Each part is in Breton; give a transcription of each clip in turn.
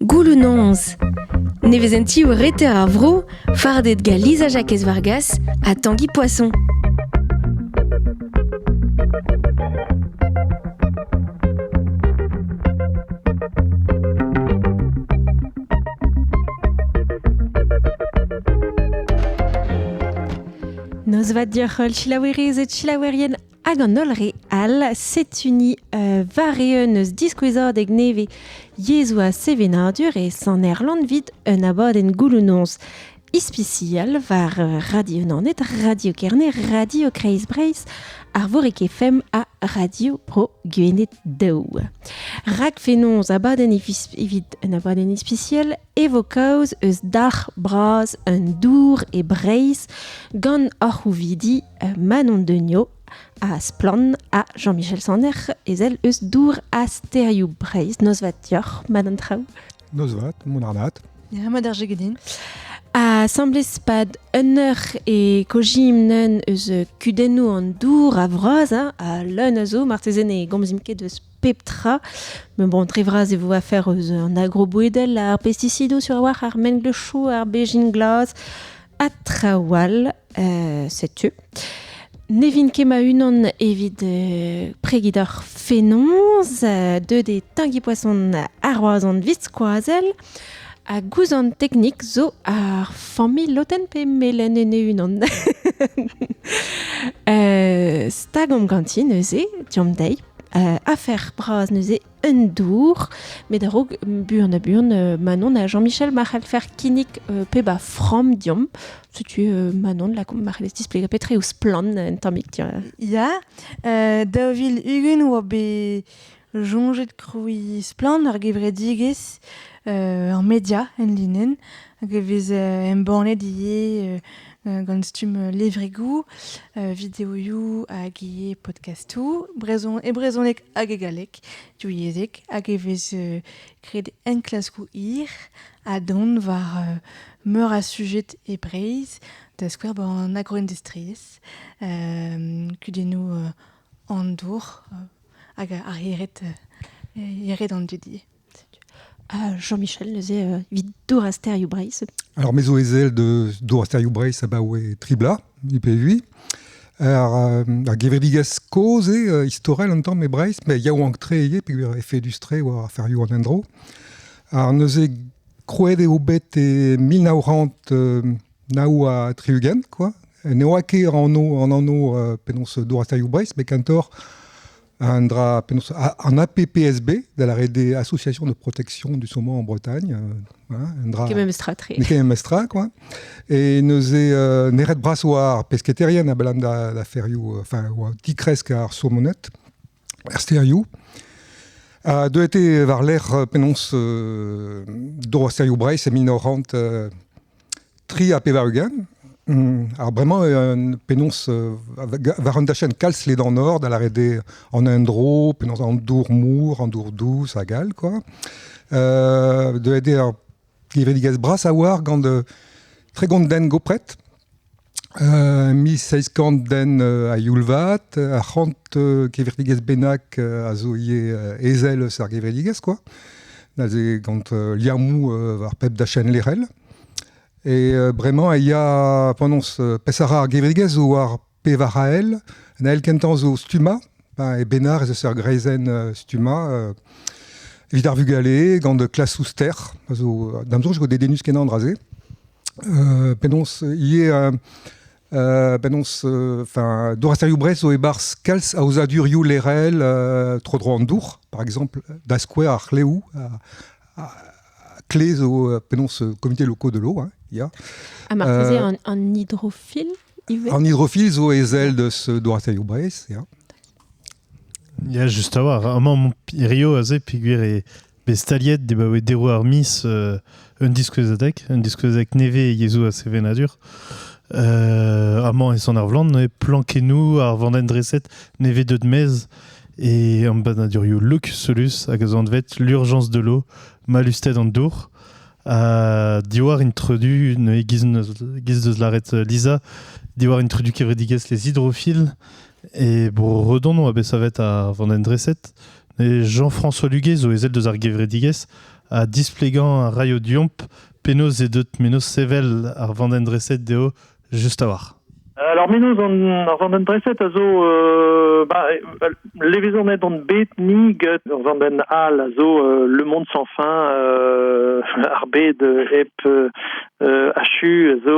Gouloù-noz. Nevezentioù reter ar vro, fardet gant Lisa Jakez Vargas ha Tangi Poisson. Nozvat deoc'h holl selaouerezed, selaouerien Hag an holl re all, setu-ni war-eeun eus diskouezadeg nevez Yezhoù ha sevenadur e Sant-Erlan 'vit un abadenn gouloù-noz ispisial war Radio Naoned, Radio Kerne, Radio Kreiz Breizh, Arvorig FM ha Radio Bro Gwened daou. Rak fenoz abadenn evit un abadenn ispisial e vo kaoz eus dalc'h bras un dour e Breizh gant hor c'houvidi Manon Deniau a Splann ha Jean-Michel Sanner ezel eus Dour ha Stêrioù Breizh. Nozvat deoc'h, Manon Traoù. Nozvat, mon Arnat. Ya, mat ar jegedin. Asambles pad un eur e kojimp neun eus kudennoù an dour a vras, hein, ha leun a zo, marteze ne gomzimp ket eus pep tra. Mais bon, dre vras e vo afer eus an agrobouedel, ar pesticidoù sur a-walc'h, ar mengleuzioù, ar bezhin glas, ha traoù all, setu. Ne vin ket ma-unan evit pregiñ deoc'h fenoz, deuet eo Tangi Poisson ar Roazhon 'vit skoazell, ha gouzout teknik zo ar familh lotenn pe melen en e-unan. Stagomp ganti neuze, deomp dezhi. Afer bras neuze un dour, met a-raok buan ha buan Manon ha Jean-Michel ma c'hallfer kinnig pep a framm deomp. Setu Manon lakaomp ma c'hallez displegañ petra eo Splann un tammig. Ya, 2020 oa bet soñjet krouiñ Splann, ar gevredigezh, ur media enlinenn hag e vez embannet ivez gant stumm levrigoù, videoioù hag ivez podcastoù, brezhon e brezhoneg hag e galleg, divyezhek, hag e vez graet enklaskoù hir ha don war meur a sujed e Breizh, da skouer an agroindustriezh, kudennoù an dour hag ar yered, yered an dud ivez. Ah, Jean-Michel neuze evit Dour ha Stêrioù Breizh. Alors me zo ezel de Dour ha Stêrioù Breizh abaoe tri bloaz, IPV. Ar, ar gevredigezh kozh eo, istorel un tamm e Breizh, met yaouank-tre ivez peogwir efedus-tre war aferioù an endro. Ar neuze krouet eo bet e 1969 quoi. Ne oa ket an anv, an anv penaos Dour ha Stêrioù Breizh, met kentoc'h Un dra penaos an APPSB, da lâret eo Association de protection du saumon en Bretagne, voilà, un dra Ket memestra tre. N'eo ket memestra quoi. E neuze neret bras oa ar pesketerien abalamour da, da ferioù, enfin oa dikresk ar saumoned er stêrioù. Ha deuet eo war-lerc'h penaos dro ar stêrioù Breizh e 1983. Ar bremañ eo penaos war un dachenn kalz ledanoc'h da lâret eo an endro, penaos an dour-mor, an dour dous hag all quoi. Deuet eo ar gevredigezh bras a-walc'h gant 30 den gopret, 1700 den a-youl vat, ar c'hant kevredigezh bennak a zo ivez ezel eus ar gevredigezh quoi. Neuze gant liammoù war pep dachenn lec'hel. E bremañ e ya penaos peseurt ar gevredigezh zo war pevar ael. An ael kentañ zo stummañ, e Benard ez eus ur greizenn stummañ evit ar vugale gant klasoù ster. Zo da'm soñj eo dedennus-kenañ an dra-se. Penaos ivez penaos enfin Dour-Asterioù Brest zo e-barzh kalz aozadurioù lec'hel tro-dro an dour, par exemple da skouer ar c'hleoù Clé zo penaos comité locaux de l'eau, hein, ya. Ha marteze an hydrophile ivez? An hydrophile zo ezel deus Dour-Asterioù Breizh, ya. Ya, just a-walc'h. Amañ hirio aze peogwir eo bet staliet dibaoe deroù ar miz un diskouezadeg, un diskouezadeg nevez e yezhoù ha sevenadur. Amañ e Sant-Ervlan, neuze plankennoù ar vandenn dreset nevez deuet maez e embannadurioù Locus Solus hag a zo anvet L'urgence de l'eau, malusted an dour. Ha diwar intrudu, neuze giz, giz deus lâret Lisa, diwar intrudu kevredigezh les hydrophiles e Bro-Redon oa bet savet ar vandenn dreset. Jean-François Luguet zo ezel deus ar gevredigezh. a displegañ a raio diomp penaos e deut menoz sevel ar vandenn dreset dezho just a-walc'h. Alors menoz an ar vandenn dreset a zo ba, levezonet on bet ni get ur vandenn all a zo Le Monde sans fin ar bed hep achu a zo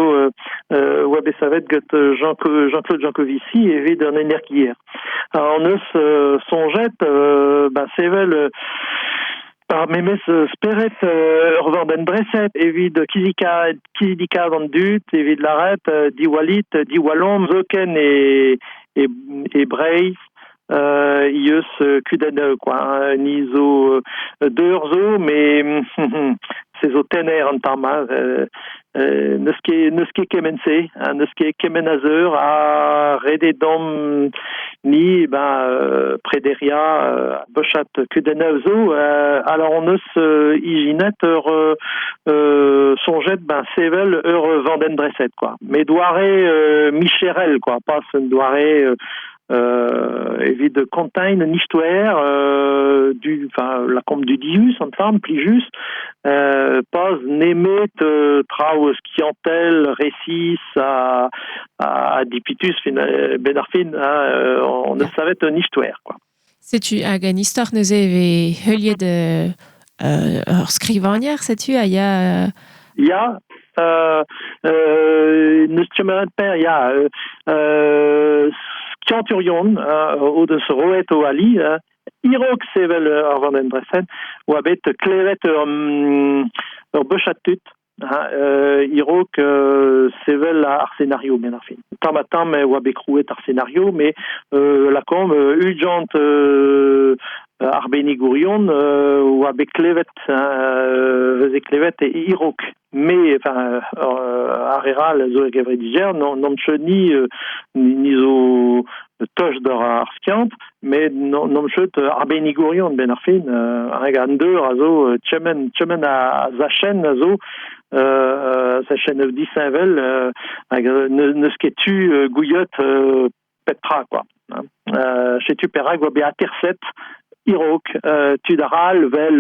oa bet savet get Jean-Claude Jancovici evit an energier. An eus soñjet ba sevel par memes speret ur vandenn dreset evit kizika kizidikaat an dud evit lâret diwallit diwallomp zoken e e e Breizh eus kudenn quoi ni zo deur zo mais se zo tener an tamm hein, n'eus ket n'eus ket kement-se hein, n'eus ket kement a zeur ha ret eo deomp ni ben prederia bochat kudennoù zo alors on eus ijinet ur soñjet ben sevel ur vandenn dreset quoi mais doare micherel quoi pas un doare evit kontañ un istoer du enfin la combe du dius an tamm plijus pas nemet traoù skiantel resis ha ha dipitus fin ben ar fin hein, on eus savet un istoer quoi. Setu hag an istor neuze e vez heuliet ur skrivagner setu a ya Ya, n'eus ket per ya skianturion o deus roet o ali e-raok sevel ar vandenn dreset oa bet klevet ur beuchat tud ha e-raok sevel ar scenario ben ar fin. Tamm ha tamm e oa bet krouet ar scenario, mais lakaomp ugent arbennigourion oa bet klevet veze klevet e-raok. Mais enfin ar re all zo e gevredigezh n'on ket ni ni zo toch d'ar ar skiant, met n'on ket arbennigourion ben ar fin hag an deur a zo tchemen tchemen a zachenn a zo zachenn disheñvel hag n'eus ket tu gouiet pep tra quoi. Setu perak oa bet aterset e-raok tud arall vel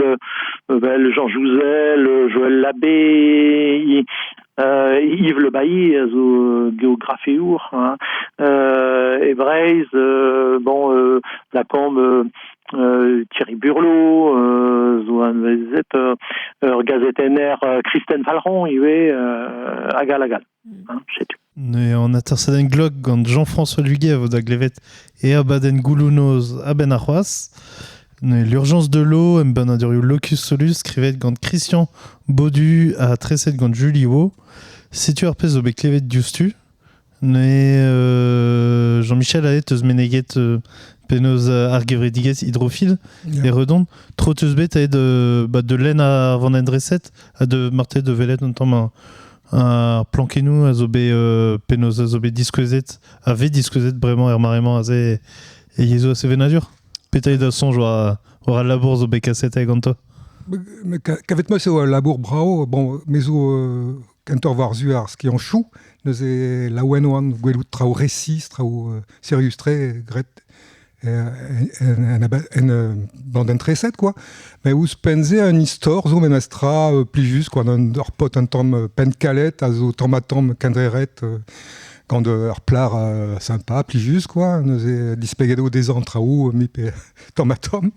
vel Jean Jouzel, Joël Labbé, Yves Le Bailly a zo geografeour hein, e Breizh bon lakaomp Thierry Burlot zo anavezet ur gazetenner Kristen Falc'hon ivez hag all hag all. Hein, setu. Ne an atersadenn glok gant Jean-François Luguet a vo da glevet e abadenn gouloù-noz a-benn ar c'hoazh. Ne L'urgence de l'eau, embannadurioù Locus Solus, skrivet gant Christian Baudu ha treset gant Julie Wo. Setu ar pezh zo bet klevet diouzhtu. Ne Jean-Michel aet eus meneget penaos ar gevredigezh hydrophile e Redon. Tro teus bet aet ba, de lenn ar vandenn dreset ha de marteze de welet un tamm ar plankennoù a zo bet penaos a zo bet diskouezet, a vez diskouezet bremañ er mare-mañ aze e yezhoù a sevenadur. Petra eo da soñj war, war al labour zo bet kaset ganto? Kavet 'meus eo ul labour brav, bon, me zo kentoc'h war-zu ar skianchoù, neuze laouen oan gwelout traoù resis, traoù serius-tre graet en, en, bandenn treset quoi. Mais ouzhpenn-se un istor zo memestra plijus quoi, ur paotr un tamm penn-kalet a zo tamm-ha-tamm kendreret gant ur plac'h sympa, plijus quoi, neuze displeget eo dezhañ an traoù mi pe tamm-ha-tamm.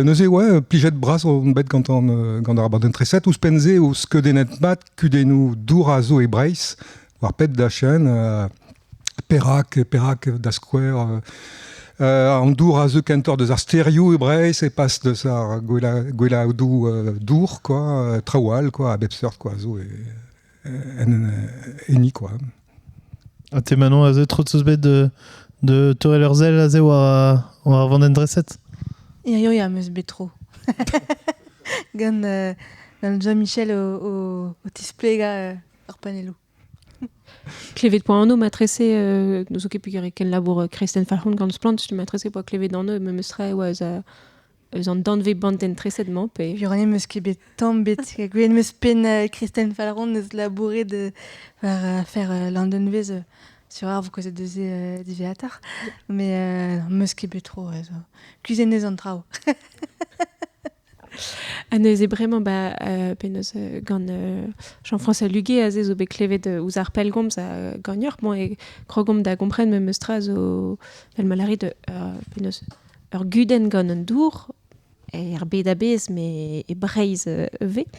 Neuze ouais, plijet bras on bet gant an gant ar bandenn treset. Ouzhpenn-se eo skeudennet mat kudennoù dour a zo e Breizh war pep dachenn, perak, perak da skouer an dour a zeu kentoc'h deus ar stêrioù e Breizh e pas deus ar gweladoù dour quoi, traoù all quoi, a bep seurt quoi, zo e, en enni quoi. Ha te Manon aze tro teus bet de, de teurel ur sell aze war, war ar vandenn dreset? Hirio ya, 'm eus bet tro. Gant, gant Jean-Michel o, o, o tisplegañ ar panelloù. Klevet poa anv matrese n'eus ket peogwir kenlabour Kristen Falc'hun gant Splann, setu matrese poa klevet anv memes tra e oa eus, eus an danvez bandenn treset-mañ pe... Burenet 'm eus ket bet tamm bet. Gwelet 'm eus penn Kristen Falc'hun eus labouret war afer Landenvez sur ar vo kaozet deus diwezhatoc'h. Mais 'm eus ket bet tro. Kuzhet 'neus an traoù. Ha neuze bremañ ba penaos gant Jean-François Luguet aze zo bet klevet ouzh ar pellgomz a gagnoc'h bon e krogomp da gompren memes tra zo vel ma lârit penaos ur gudenn gant an dour er bed a-bezh met e Breizh ivez.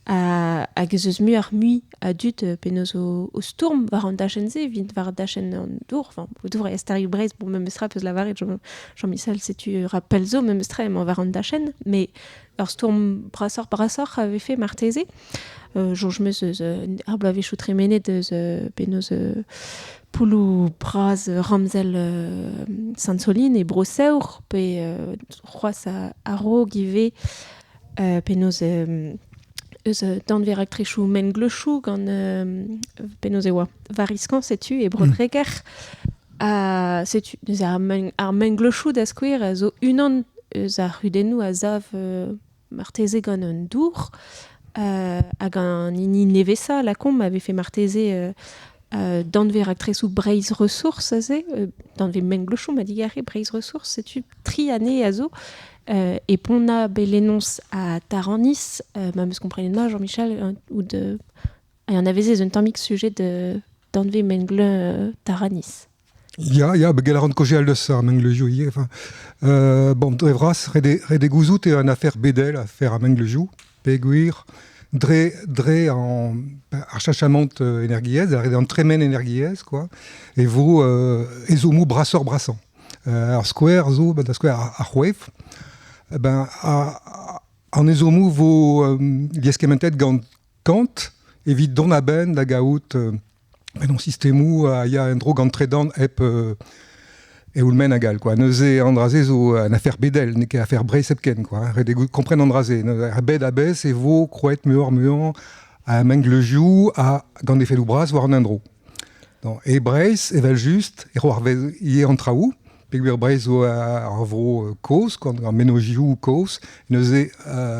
Hag ez eus muioc'h-mui a dud penaos o stourm war an dachenn-se evit war dachenn an dour. Enfin, dour e starioù Breizh, bon memes tra peus lavaret Jean-Michel, setu ra pell zo memes tra emañ war an dachenn, met ur stourm brasoc'h-brasoc'h a vefe marteze. Soñj 'm eus eus ar bloavezhioù tremenet eus penaos poulloù bras ramzel Sainte-Soline e Bro-Sèvres pe c'hoazh a-raok ivez penaos eus danvez raktresoù mengleuchoù gant penaos e oa Variscan setu e Bro-Dreger. Ha setu neuze ar mengleuchoù da skouer a zo unan eus ar c'hudennoù a sav marteze gant an dour hag an hini nevesañ lakaomp a vefe marteze danvez raktresoù Breizh Ressources aze, danvez mengleuchoù ma digarez Breizh Ressources, setu tri anezhe a zo e Pont-Na, Belenons ha Taranis, ma 'm eus komprenet mat Jean-Michel, out e anavezez un tammig sujet danvez mengleuz Taranis. Ya, ya, bet gellet a ran kaozeal deus ar mengleuzioù ivez. Enfin, bon, dre vras, ret eo gouzout eo un afer bedel, afer ar mengleuzioù, peogwir dre ar cheñchamant energiezh, ar an tremen energiezh, quoi, e vo ezhommoù brasoc'h-brasañ. Ar skouer zo, da skouer ar c'hoef, ben, an ezhommoù vo lieskementet gant kant evit dont a-benn da gaout ben, sistemoù a ya en-dro gant tredan hep eoul-maen hag all quoi. Neuze an dra-se zo un afer bedel, n'eo ket afer Breizh hepken quoi. Ret eo kompren an dra-se. Er bed a-bezh e vo kroet muioc'h-muiañ a mengleuzioù ha gant efedoù bras war an endro. E Breizh, evel-just, e c'hoarvez ivez an traoù, peogwir Breizh zo ar vro kozh, gant ar mennozhioù kozh. Neuze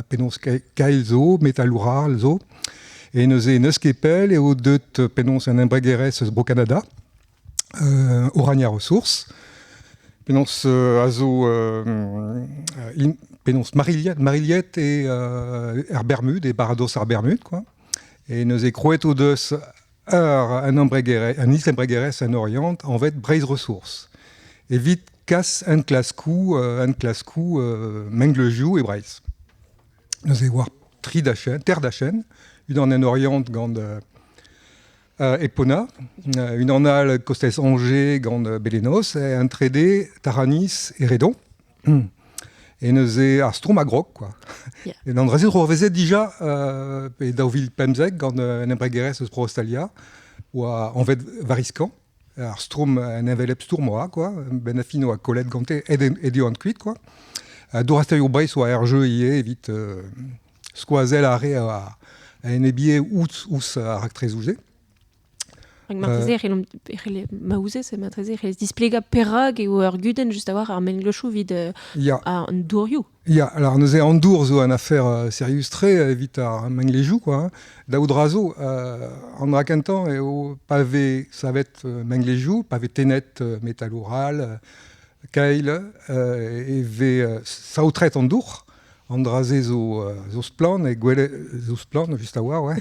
penaos kael zo, metaloù ral zo. E neuze n'eus ket pell eo deuet penaos un embregerezh eus Bro-Kanada, Orania Ressources, penaos a zo penaos marilhet e er Bermude, e baradoz ar Bermude, quoi. E neuze krouet o deus un embregerezh, un is-embregerezh en Oriant anvet Breizh Ressources evit kas enklaskoù mengleuzioù e Breizh. Neuze war tri dachenn, ter dachenn, unan en Oriant gant Epona, unan all kostez Angers gant Belenos, un trede Taranis e Redon. E neuze ar stourm a grog, quoi. Yeah. E an dra-se c'hoarvezet dija e 2015 gant un embregerezh eus Bro-Australia, oa anvet Variscan. Ar stourm, un hevelep stourm oa, quoi. Ben a fin oa kollet gante, aet eo an kuit, quoi. Dourasterioù Breizh oa er jeu ivez evit skoazell ar re a enebie ouzh ar raktresoù-se. Hag marteze e c'hellomp e c'helle maouzez marteze e c'hellez displegañ perak eo ur gudenn just a-walc'h ar mengleuzioù evit an dourioù. Ya, alors neuze an dour zo un afer sirius-tre evit ar mengleuzioù quoi. Daou dra zo, an dra kentañ eo pa vez savet mengleuzioù, pa vez tennet metaloù ral, kail, e vez saotret an dour. An dra-se zo splann e gwelet zo splann just a-walc'h ouais.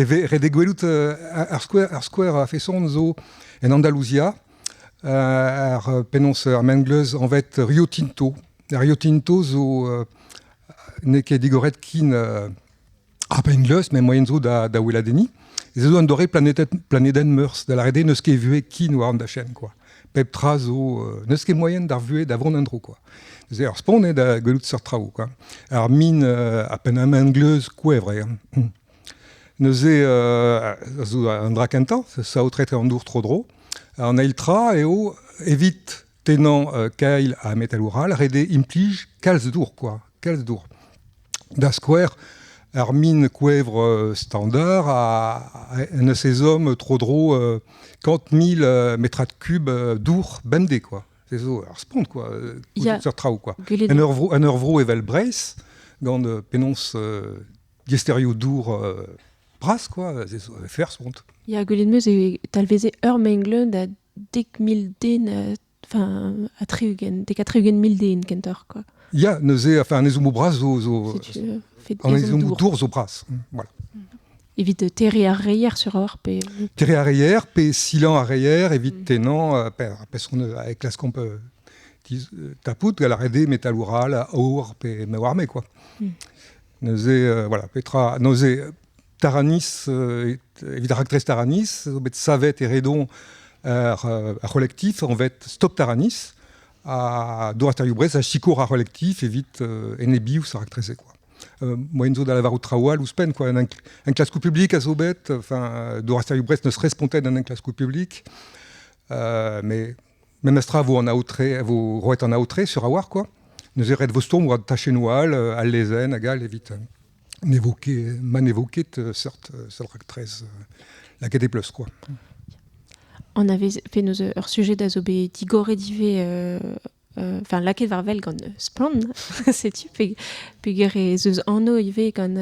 E vez ret eo gwelout ar skouer a-feson zo en Andalouzia ar penaos ar mengleuz anvet Rio Tinto. Ar Rio Tinto zo n'eo ket digoret kin ar mengleuz met moaien zo da weladenniñ. Ez zo un doare planedenn Meurzh da lâret eo n'eus ket vuhez kin war an dachenn quoi. Pep tra zo n'eus ket moaien d'ar vuhez da vont en-dro quoi. Neuze ur spont eo da gwelout seurt traoù quoi. Ar min ha penn ar mengleuz kouevr eo. Neuze a zo an dra kentañ, saotret an dour tro-dro. An eil tra eo evit tennañ kailh ha metaloù ral, ret eo implij kalz dour quoi, kalz dour. Da skouer, ar min kouevr standard a en deus ezhomm tro-dro 100 000 metrad kub dour bemdez quoi. Se zo ur spont quoi, seurt traoù quoi. En ur vro evel Breizh, gant penaos diaesterioù dour bras quoi, se zo fer spont. Ya, gwelet 'm eus e talveze ur mengleuz da 10 000 den, enfin, ha 60, 70 000 den kentoc'h quoi. Ya, neuze, enfin, an ezhommoù bras zo... zo an ezhommoù dour zo bras, voilà. Evit terriñ ar reier sur ar pe... Terriñ ar reier, pe silañ ar reier, evit tennañ, pe son e klaskomp tapout, gant ar rede metaloù ral, aour, pe me oar me, quoi. Neuze, voilà, petra... Neuze, Taranis, evit ar raktres Taranis, zo bet savet e Redon ar c'holektif anvet Stop Taranis, ha Dour Brest a sikour ar c'holektif evit enebiñ ouzh ar raktres-se, quoi. Moaien zo da lavarout traoù all ouzhpenn, quoi. Un enklaskoù publik a zo bet, enfin, Dour Brest n'eus respontet d'an enklaskoù publik, mais memestra vo an aotre, vo roet an aotre sur a-walc'h, quoi. Neuze ret vo stourm war tachennoù all, al lezenn hag all evit ne vo ket, ma ne vo ket seurt seurt raktres lakaet e pleustr, quoi. On avait fait nos ur sujet da zo bet digoret ivez enfin lakaet war wel gant Splann setu pe peogwir ez eus anv ivez gant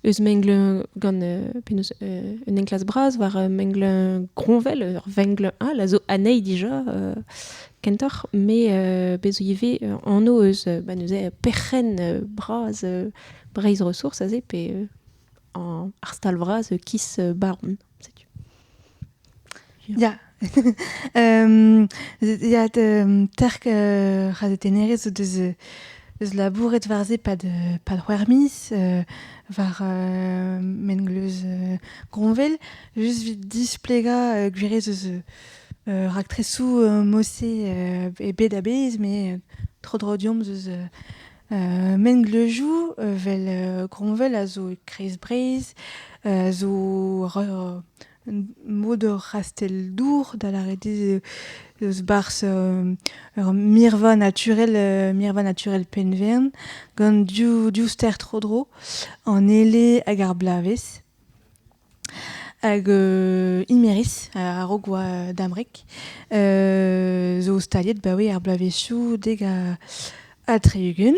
eus mengleun gant penaos un enklask bras war mengleun Groñvel ur vengleun all a zo anezhi dija kentoc'h met bez zo ivez anv eus ba neuze perc'henn bras Breizh Ressources aze pe ar stal vras Kiss Baron setu. Ya. Ya, terk c'hazetennerez o deus eus labouret war-se pad pad c'hwec'h miz war mengleuz Groñvel just evit displegañ gwirez eus raktresoù Mosse e bed a-bezh met tro-dro deomp 'z eus mengleuzioù evel Groñvel a zo e kreiz Breizh a zo mod ur c'hastell-dour da lâret eo eus barzh ur mirva naturel mirva naturel Penvern gant div div stêr tro-dro, an Ele hag ar Blavezh. Hag Imerys, a-raok oa Damrec, zo staliet 'baoe ar bloavezhioù dek ha tri-ugent.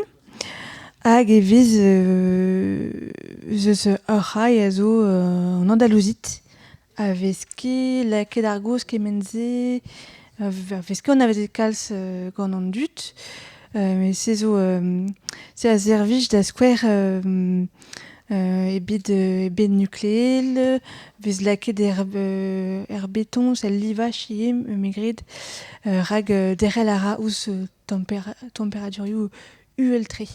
Hag e vez ez eus ur c'hailh a zo an Andalouzit a vez ket lakaet ar gaoz kement-se, a vez ket anavezet kalz gant an dud. Met se zo se a servij da skouer e bed e bed nukleel, vez lakaet er er betoñs, el livaj ivez me gred, rak derc'hel a ra ouzh temperadurioù uhel-tre.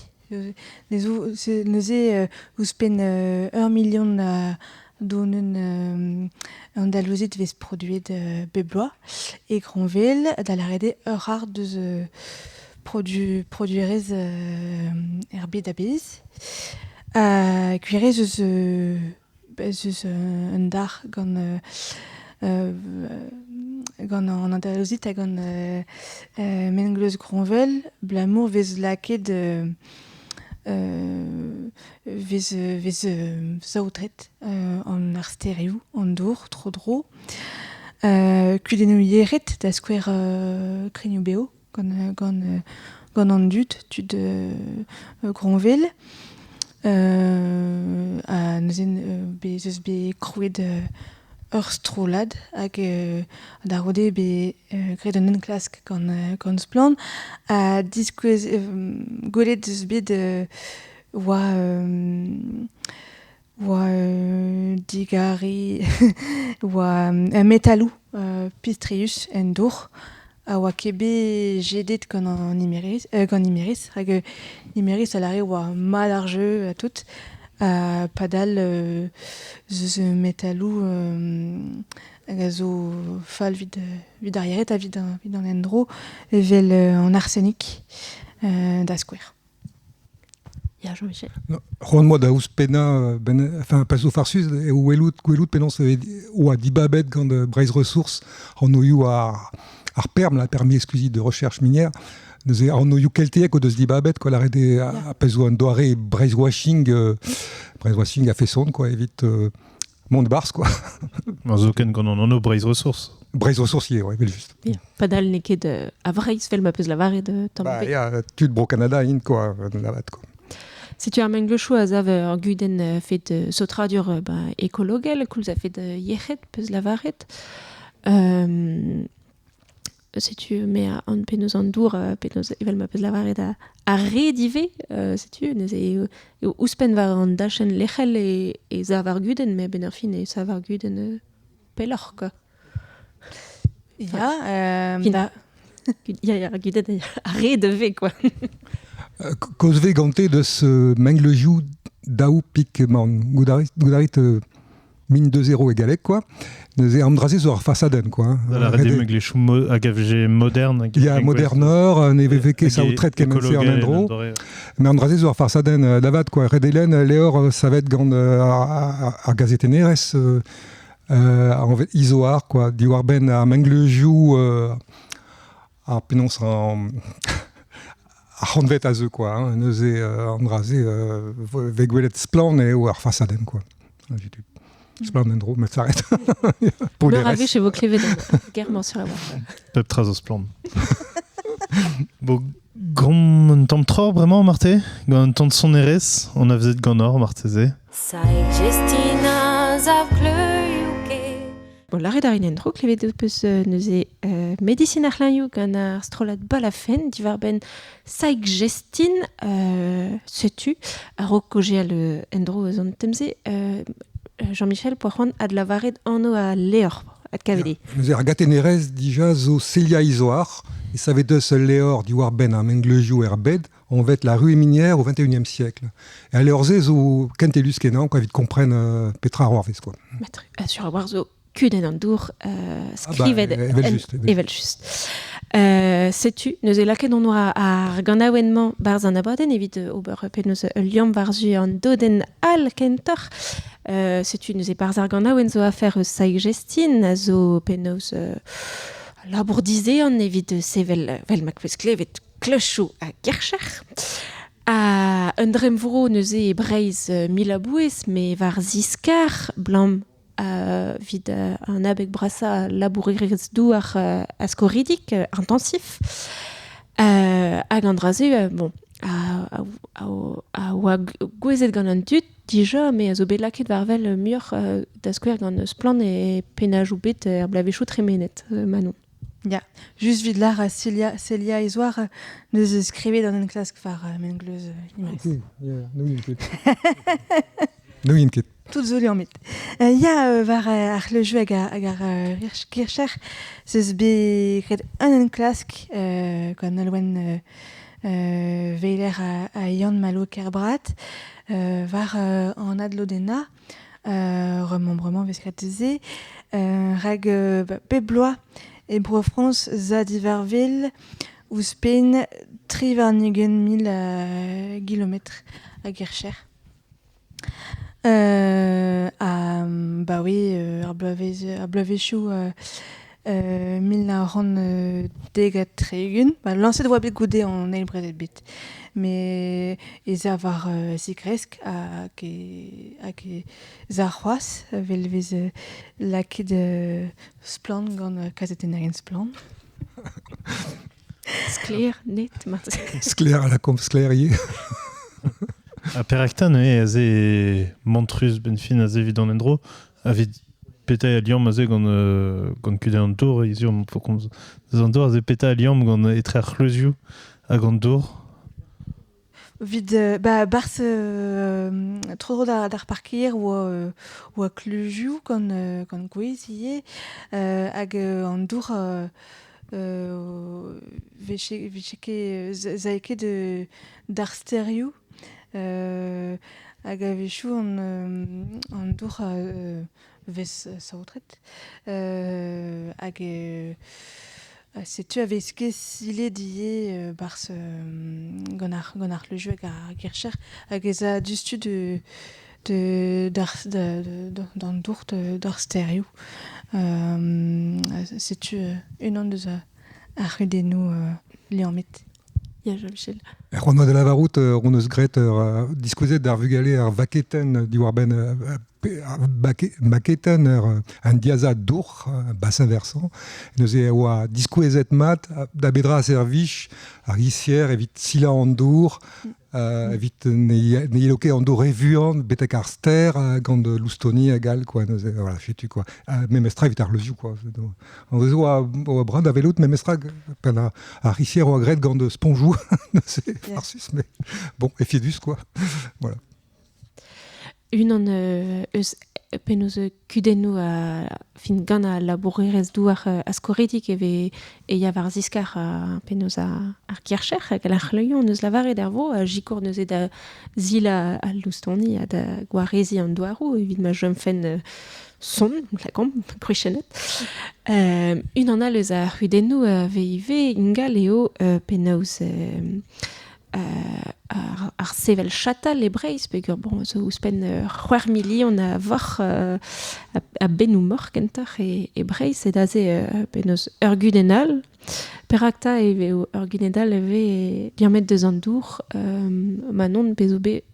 Neuze ouzhpenn ur milion a donenn andalouzit vez produet bep bloaz e Groñvel, da lâret eo ur c'hard deus produ produerezh er bed a-bezh. Ha gwir eo ez eus ez eus un dar gant gant an andalouzit ha gant mengleuz Groñvel abalamour vez lakaet vez vez saotret an ar stêrioù, an dour tro-dro. Kudennoù yec'hed da skouer krignoù-bev gant gant gant an dud, tud Groñvel. Ha neuze bez eus bet krouet ur strollad hag da c'houde bet graet un enklask gant gant Splann ha diskouez gwelet eus bet oa oa digare oa metaloù pistrius en dour a oa ket bet jedet gant an Imerys gant Imerys rak Imerys a lâre oa mat ar jeu ha tout ha padal ez eus metaloù hag a zo fall evit evit ar yec'hed ha evit an endro evel an arsenik da skouer. Ya, Jean-Michel. C'hoant 'moa da ouzhpennañ ben, enfin pa zo farsus eo welout gwelout penaos e oa dibabet gant Breizh Ressources anvioù ar ar PERM, la permis exclusif de recherche minière. Neuze anvioù keltiek o deus dibabet quoi, lâret eo ar pezh zo un doare breizhwashing breizhwashing a-feson quoi evit mont e-barzh quoi. Ma zoken gant an anv Breizh Ressources. Breizh Ressources ivez, ouais, evel-just. Ya, padal n'eo ket a Vreizh vel ma peus lavaret tamm Bah, ya, tud Bro-Kanada int quoi, lavat quoi. Setu ar mengleuzioù a sav ur gudenn fet saotradur ba, ekologel, koulz a fet yec'hed peus lavaret. setu me an penaos an dour, penaos evel ma peus lavaret a red ivez, setu, neuze eo ouzhpenn war an dachenn lec'hel e sav ar gudenn, met a-benn ar fin e sav ar gudenn pelloc'h, quoi. Ya, da... Ya, ar gudenn a red ivez, quoi. Kaoz 'vez gante deus mengleuzioù daou pik man goudarit min 2-0 e galleg, quoi. Neuze an dra-se zo ar fasadenn, quoi. La red eo mengleuzioù hag a vije modern. Ya, modernoc'h, ne veve ket saotret kement-se an endro. Mais an dra-se zo ar fasadenn da vat, quoi. Ret eo lenn levr savet gant ar gazetennerez anvet Izoar, quoi, diwar-benn ar mengleuzioù ar penaos an ar c'hantved a zeu, quoi, hein. Neuze an dra-se vez gwelet splann eo ar fasadenn, quoi. Splann en-dro, met s'arrête. Pour Meur a wech e vo klevet an ger-mañ sur a-walc'h. Pep tra zo splann. Bon, gant un tamm troc'h bremañ, Marthe? Gant un tamm sonerezh, on a vezet ganeoc'h marteze. Bon, lâret a rin en-dro, klevet ho peus neuze medisin ar c'hlañioù gant ar strollad Balafenn diwar-benn Saig Jestin. Setu, a-raok kaozeal en-dro eus an tem-se, Jean-Michel poa c'hoant adlavaret anv al levr adkavet eo. Neuze ar gatenerez dija zo Celia Izoar, e savet eus ul levr diwar-benn ar mengleuzioù er bed, anvet La rue minière au XXIe siècle. E al levr-se zo kentelus kenañ quoi, evit kompren petra a c'hoarvez quoi. Sur a-walc'h zo kudenn an dour skrivet evel-just. Setu, neuze lakaet hon oa ar ganaouenn-mañ 'barzh an abadenn evit ober penaos ul liamm war-zu an dodenn all kentoc'h. Setu neuze 'barzh ar ganaouenn zo afer eus Saig Jestin a zo penaos labour dizehan evit sevel, 'vel ma 'peus klevet, klochoù ha gercher. Ha un dremmvro neuze e Breizh mil a-bouez, met war ziskar 'blam evit an abeg brasañ labourerezh-douar askoridik intensif. Hag an dra-se, bon, a oa gouezet gant an dud dija, met a zo bet lakaet war-wel muioc'h da skouer gant Splann e pennajoù bet er bloavezhioù tremenet, Manon. Ya, just 'vit lâr Celia, Celia Izoar neus skrivet an enklask war mengleuz Imrez. Ok, ya, n'ouien ket. N'ouien ket. Tout zo liammet. Ya, war ar c'hleuzioù hag hag ar kircher, zeus bet graet un enklask gant Nolwenn Weiler ha Yann Malo Kerbrat war an adlodennañ. Remembrement 'vez graet se. Rak bep bloaz e Bro-Frañs 'za diwar-wel ouzhpenn 23 mil gilometr a gercher. Ha bah oui, ar bloavezh ar bloavezhioù 1970. Ba lañset e oa bet goude an eil brezel-bed. Met ez a war zigresk hag hag ez a c'hoazh evel 'vez lakaet Splann gant kazetennerien Splann. Sklaer, net, marteze. Sklaer a lakaomp sklaer ivez. Ha perak 'ta neuze aze mantrus 'benn fin aze evit an endro evit petra eo al liamm aze gant gant kudenn an dour hiziv on po komz deus an dour aze petra al liamm gant etre ar c'hleuzioù hag an dour? Evit ba 'barzh tro-dro d'ar parkeier oa oa kleuzioù gant gant gwez ivez hag an dour 'vije 'vije ket 'z ae ket d'ar stêrioù hag a-wechoù an an dour 'vez saotret hag setu a vez ket silet ivez 'barzh gant ar gant ar c'hleuzioù hag ar gercher hag ez a diouzhtu de de d'ar d'an dour d'ar stêrioù. Setu unan deus ar c'hudennoù liammet. Ya, Jean-Michel. C'hoant da lavarout hon eus graet diskouezet d'ar vugale ar vaketenn diwar-benn Maketenn ur an diazad dour, bassin versant, neuze e oa diskouezet mat da bedra servij ar gizier evit silañ an dour, evit ne yelo ket an dour re vuan betek ar stêr gant loustoni hag all, quoi, neuze, voilà, setu, quoi. Memestra evit ar leuzioù, quoi. An deus oa, oa bras da welout memestra pen ar rizier oa graet gant sponjoù, neuze, farsus, mais bon, efedus, quoi. Voilà. Unan eus penaos kudennoù a fin gant al labourerezh-douar askoredik e vez e ya war ziskar penaos ar gercher hag ar c'hleunion eus lavaret er vro a sikour neuze da zilañ al loustoni ha da gwareziñ an douaroù evit ma chomfent sonn, lakaomp, gwriziennet. Unan all eus ar c'hudennoù a vez ivez ingal eo penaos ar sevel chatal e Breizh peogwir bon zo ouzhpenn c'hwec'h milion a voc'h a bennoù moc'h kentoc'h e Breizh sed aze penaos ur gudenn all. Perak 'ta e vez ur gudenn all e vez liammet deus an dour ma n'on pezh zo bet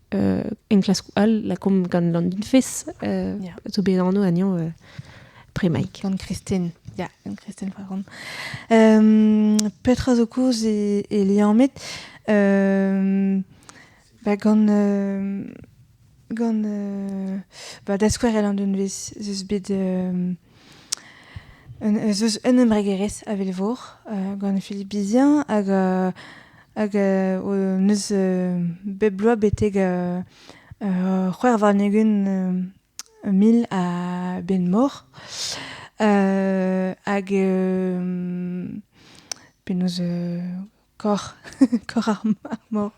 enklaskoù all lakaomp gant Landunfez zo bet anv anezhañ bremaik. Gant Christine, ya, gant Christine Fragon. Petra zo kaoz e liammet ba gant gant ba da skouer el an unvez ez eus bet ez eus un embregerezh avel-vor gant Philippe Bizien hag hag neus bep bloaz betek c'hwec'h warn-ugent mil a benn-mor hag penaos kor kor ar mor.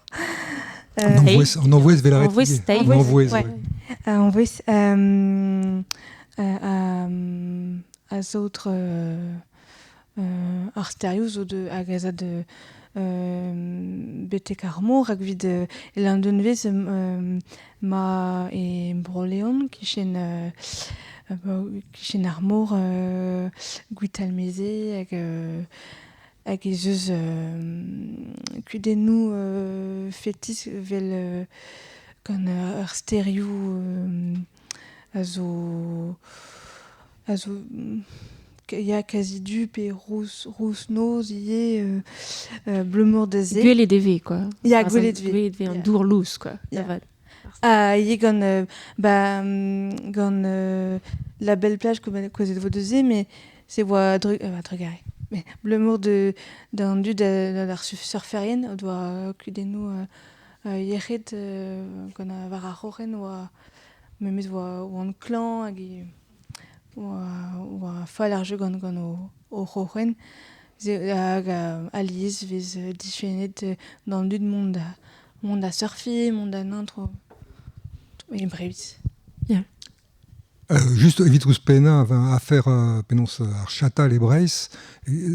An anvouez 'vel a ret An anvouez, ouais. Anvouez a saotr ar stêrioù zo de hag ez a de betek ar mor hag evit Landunvez ma e Bro-Leon kichen kichen ar mor Gwitalmeze hag hag ez eus kudennoù fetis evel gant ar stêrioù a zo a zo ya kazi du pe rous rous-noz ivez abalamour da se. Gwelet e vez quoi. Ya, gwelet e vez. Gwelet e vez an dour lous quoi. Ya. Ha ivez gant ba gant la belle plage kouezhet vo deus se mais se oa trugarez. Mais abalamour de d'an dud d'ar surferien o doa kudennoù yec'hed gant war ar c'hroc'hen oa memes oa oant klañv hag e oa oa fall ar jeu gant gant o c'hroc'hen. Hag alies e vez difennet d'an dud mont da mont da surfiñ, mont da neñv e Breizh. Ya. Just evit ouzhpennañ enfin, afer penaos ar chatal e Breizh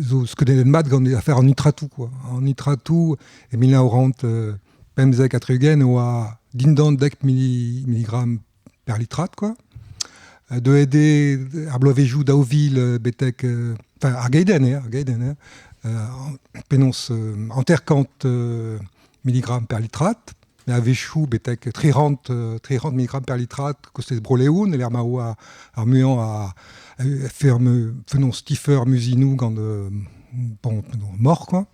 zo skeudennet mat gant afer an nitratoù quoi. An nitratoù e 1975 oa dindan dek milligramm per litrad quoi. Deuet eo ar bloavezhioù 2000 betek enfin ar geidenn eo, ar geidenn eo, penaos 50 milligramm per litrad, mais a-wechoù betek 300 300 milligramm per litrad kostez Bro-Leon, e-lec'h ma oa ar muiañ a ferme penaos tifeur muzinoù gant bon, moc'h quoi.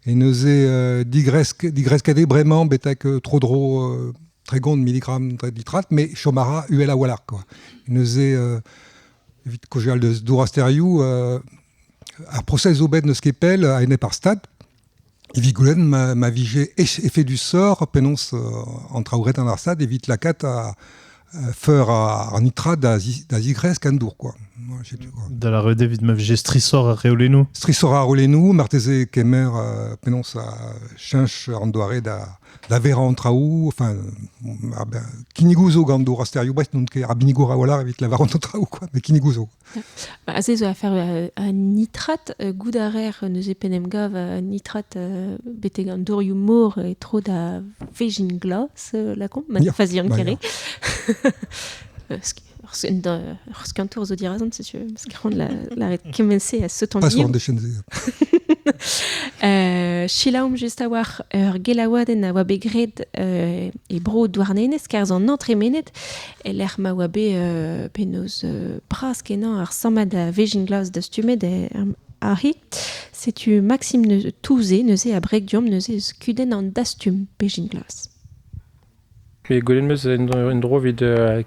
E neuze digresk digresket eo bremañ betek tro-dro 30 milligramm dre litrad, mais chom a ra uhel a-walc'h quoi. E neuze evit kaozeal deus dour-asterioù ar prosez zo bet n'eus ket pell a-enep ar Stad, evit goulenn ma vije efedusoc'h penaos an traoù ret an ar Stad evit lakaat feur ar nitrad da zigresk an dour quoi. Setu quoi. Da lâret evit ma vije strishoc'h ar reolennoù. Strishoc'h ar reolennoù, marteze kemer penaos cheñch an doare da da verañ an traoù, enfin, kinnigoù zo gant dour asterioù Brest, n'on ket arbenigour a-walc'h evit lavarout an traoù, quoi, mais kinnigoù zo. Ba, aze zo afer a nitrat, goût a reer neuze p'en em gav a nitrat betek an dourioù mor e tro da vezhin glas, lakaomp, ma ne fazian ket re. Ur skiantour zo dirazon, setu, parce que la, la kement-se a saute en Pas sur an dachenn-se. Chilaom just a war ur gelaouadenn a oa bet graet e bro Douarnenez kerzh an antremenet e lec'h ma oa bet penaos bras kenañ ar sammad a vezhin glas dastumet aze. Setu Maxime Touzé neuze a breg deomp neuze eus kudenn an dastum bezhin glas. Me gwelet 'm eus en dro evit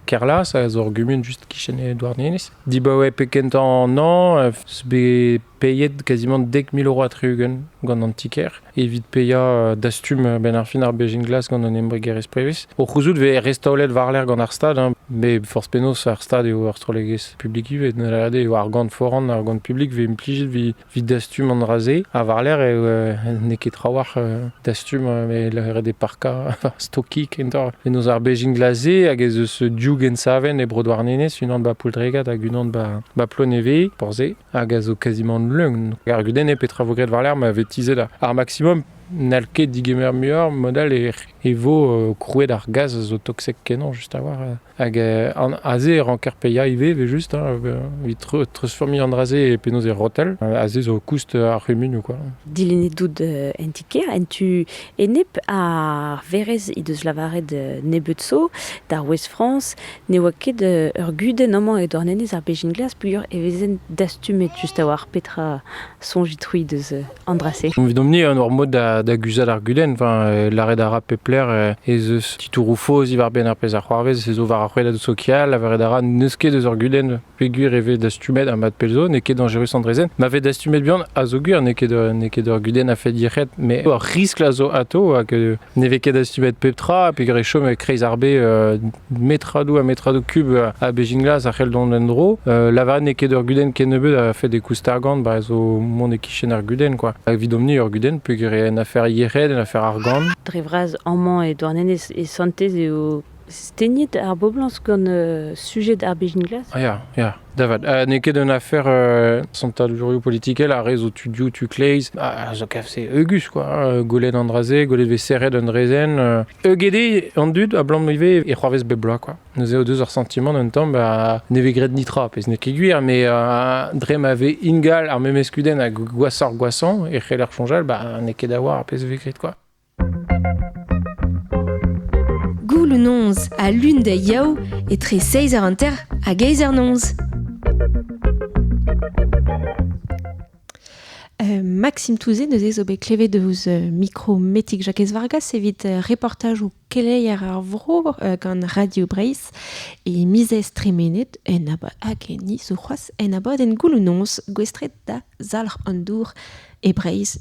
Kerlas, a zo ur gumun just kichen e Douarnenez. Dibaoe pe kentañ an hañv, bet peiet quasiment 10 000 euros ha 60 gant an ti-kêr evit paeañ dastum benn ar fin ar bezhin glas gant an embregerezh prevez. O c'houzout vez restaolet war-lerc'h gant ar stad, hein, met forzh penaos ar stad eo ar strollegezh publik ivez, da lavaret eo argant foran, argant publik vez implijet evit dastum an dra-se. Ha war-lerc'h eo n'eo ket trawalc'h dastum, met lavaret eo parkañ, stokiñ kentoc'h. Penaos ar bezhin glas-se hag ez eus div gensavenn e bro Douarnenez, unan ba Pouldregad hag unan ba Plonevez, Porzhe, hag a zo quasiment leun. Ar gudenn eo petra vo graet war-lerc'h ma vez tizhet ar maximum n'hall ket digemer muioc'h mod-all e vo krouet ar gaz a zo toksek kenañ just a-walc'h. Hag an aze e ranker paeañ ivez evel-just, hein, evit treuzfurmiñ an dra-se e penaos e rotel. Aze zo koust ar c'humunioù quoi. Dilennet out en ti-kêr, en tu enep ar verez he deus lavaret nebeut zo d'ar Ouest France ne oa ket ur gudenn amañ e Douarnenez ar bezhin glas peogwir e vezent dastumet just a-walc'h petra soñjit-c'hwi deus an dra-se. Evidomp-ni ur mod da guzhat ar gudenn, enfin, lâret a ra pep lec'h ez eus titouroù faos diwar-benn ar pezh a c'hoarvez, ez zo war ar rouedadoù sokial, lavaret a ra n'eus ket eus ur gudenn peogwir e vez dastumet ha mat pell zo, n'eo ket dañjerus an draezhenn. Ma vez dastumet buan, a zo gwir, n'eo ket ur gudenn a-fet yec'hed, mais ur riskl a zo atao hag ne vez ket dastumet pep tra, peogwir e chom e-kreiz ar bez metradoù ha metradoù kub a bezhin glas a c'hell dont en-dro. Lavaret n'eo ket ur gudenn kennebeut a-fet e koust argant, ba zo mont e-kichen ar gudenn quoi. Evidomp-ni ur gudenn peogwir eo un afer yec'hed, un afer argant. Dre vras amañ e Douarnenez e santez eo stegnet ar boblañs gant sujed ar bezhin glas. Ah ya, ya, da vat. N'eo ket un afer santadurioù politikel ar re zo tu dioù, tu kleiz. A zo kav se heugus quoi. Gwelet an dra-se, gwelet vez serret un draezhenn. Heuget eo an dud abalamour ivez e c'hoarvez bep bloaz quoi. Neuze o deus ur santimant un tamm ba ne vez graet netra, pezh n'eo ket gwir, mais dre ma vez ingal ar memes kudenn hag gwashoc'h gwashañ e c'heller soñjal ba n'eo ket da war ar pezh vez graet quoi. Gouloù noz ha lun da yaou etre 7h30 hag 8h noz. Maxime Touzé neuze zo bet klevet ouzh mikro Metig Jakez Vargas evit reportajoù keleier ar vro gant Radio Breizh e miz tremenet en hag ni zo c'hoazh en abadenn gouloù noz gouestret da zalc'h an dour e Breizh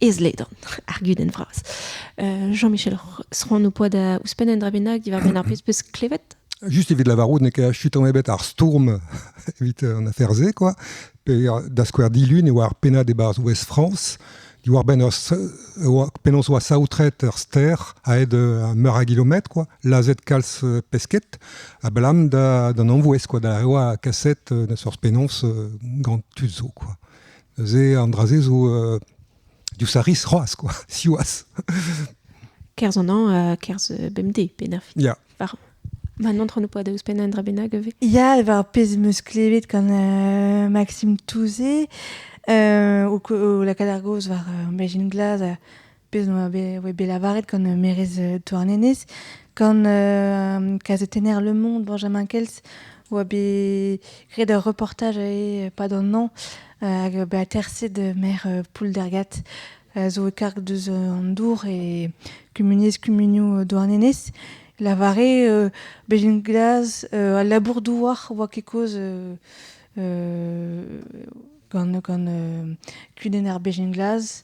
ez-ledan ar gudenn vras. Jean-Michel Sran ho poa da ouzhpenn un dra bennak diwar-benn ar pezh peus klevet? Just evit lavarout n'eo ket achu tamm ebet ar stourm evit an afer-se, quoi. Pe da skouer dilun e oa ar pennad e-barzh Ouest France diwar-benn ur penaos oa saotret ur stêr a-hed meur a gilometr, quoi, lazhet kalz pesked, abalamour d'an anvouez, quoi, da oa kaset n'eus forzh penaos gant tud zo, quoi. Neuze an dra-se zo diouzh ar riz c'hoazh, quoi, siwazh. Kerzh an hañv, kerzh bemdez, penn ar fin. Ya. War Maintenant, on poa da ouzhpenn un dra bennak ivez. Ya, war pezh 'm eus klevet gant Maxime Touzé, o lakaat ar gaoz war bezhin glas, pezh oa bet lavaret gant maerez Douarnenez, gant kazetenner Le Monde, Benjamin Kels, oa bet graet ur reportaj e-pad an hañv hag bet aterset maer Pouldergat zo e karg deus an dour e kumuniezh kumunioù Douarnenez. Lavare bezhin glas al labour-douar oa ket kaoz gant kudenn ar bezhin glas.